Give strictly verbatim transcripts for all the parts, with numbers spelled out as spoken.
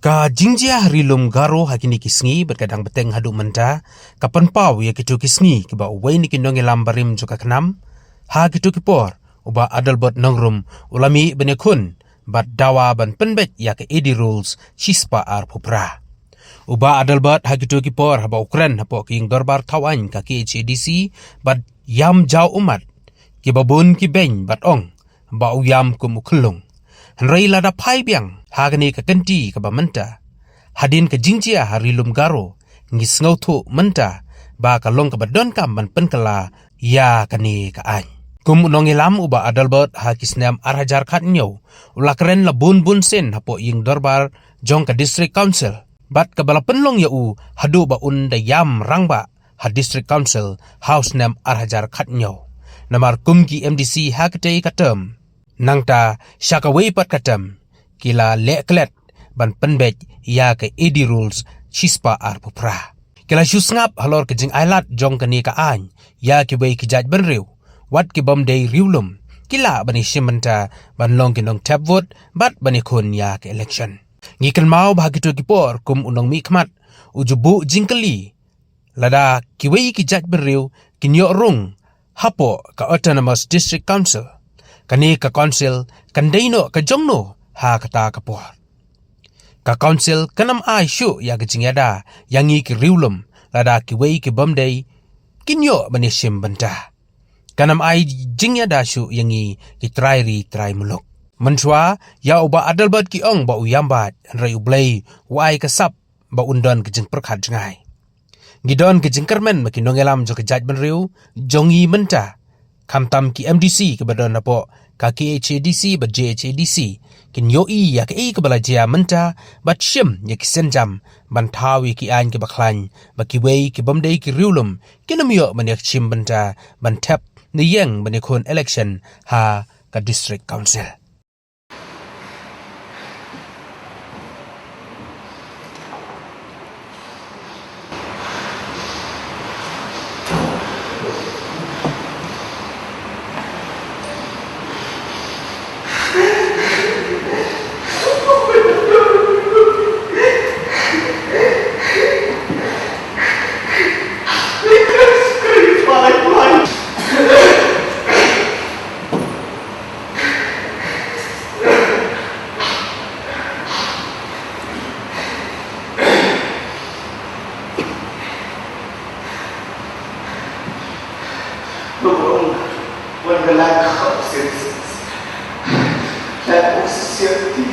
Ka jingjia ha Ri Lum Garo ha kine ki sngi bad ka dang bteng haduh mynta ka pynpaw ïa kito ki sngi kiba uwei na ki nongïalam barim jong ka KHNAM ha kito ki por, u Bah Adelbert Nongrum, u la mih ban ïakhun bad dawa ban pynbeit ïa ka A D Rules shispah arphew phra. U Bah Adelbert ha kito ki por haba u kren hapoh ka ïing dorbar thaw aiñ ka K H A D C bad ïam jaw ummat kiba bun ki beiñ bad ong ba u ïam kum u khyllung. Hynrei lada phai biang ha kane ka kynti kaba mynta, hadien ka jingjia ha Ri Lum Garo, ngi sngewthuh mynta ba ka long kaba donkam ban pynkylla ïa kane ka aiñ. Kum u nongïalam, u Bah Adelbert ha ki snem ar hajar khathynñiew u la kren la bun bun sien hapoh ïing dorbar jong ka District Council, bad kaba la pynlong ïa u haduh ba un da ïam rangbah ha District Council ha u snem ar hajar khathynñiew. Namar kum ki M D C ha katei ka term, nangta sha kawei pat ka term, ki la leh klet ban pynbeit ïa ka A D Rules shispah arphew phra. Ki la shu sngap halor ka jingailad jong kane ka aiñ ïa kiwei ki jaitbynriew, wat ki bym dei riewlum, ki lah ban ïashim bynta ban long ki nongthep vote bad ban ïakhun ïa ka election. Ngi kynmaw ba ha kito ki por, kum u nongmihkhmat u ju buh jingkylli lada kiwei ki jaitbynriew kin ïoh rung hapoh ka Autonomous District Council. Kane ka council kan dei noh ka jong no ha kata ka por? Ka council kan ym ai shuh ïa ka jingïada ïa ngi ki riewlum lada kiwei ki bym dei kin ïoh ban ïashim bynta. Kan ym ai jingïada shuh ïa ngi ki trai ri trai muluk. Mynshuwa, ïa u Bah Adelbert ki ong ba u ïam bad, hynrei U Blei u ai ka sap ba un don ka jingpyrkhat jngai. Ngi don ka jingkyrmen ba ki nongïalam jong ka jaitbynriew jong ngi mynta, khamtam ki M D C kiba don hapoh ka K H A D C bad J H A D C, kin ïohi ïa kaei kaba la jia mynta bad shim ïa ki sienjam ban thaw ïa ki aiñ kiba khlaiñ ba kiwei ki bym dei ki riewlum kin ym ïoh ban ïashim bynta ban thep ne ïeng ban ïakhun election ha ka District Council. Number one, the lack of senses, lack of safety.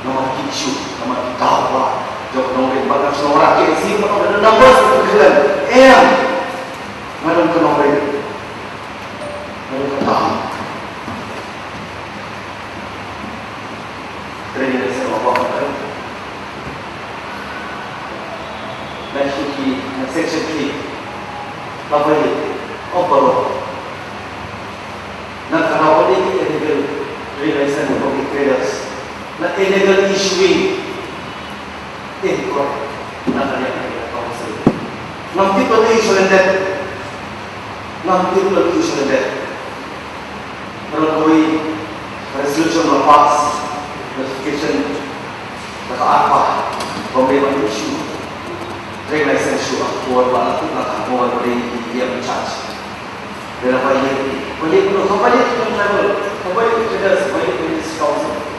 Namar ki issue, namar ki daw ba jong ka nongrim, ba ka shnong Rakhine, si ba ka dang dang ba sa ka kren. Em, nga don ka nongrim, nga don ka daw. Kren ïa ka shnong ba ka kren. Na shuki, na section three. Ba ba ye, oh, baro. Na ka daw ba ye, illegal relation. Issuing. Eh, kor. Nang kali yang kau sih. Ngam tip pati isu lendet. Ngam tip pati isu lendet. Merengkoi resolution lepas notification kata apa pemberian isu. Trade license issue aku buat buat aku nak aku buat beri yang charge. Dia dapat ini. Balik tu, kembali ke travel, kembali ke travel, kembali ke travel.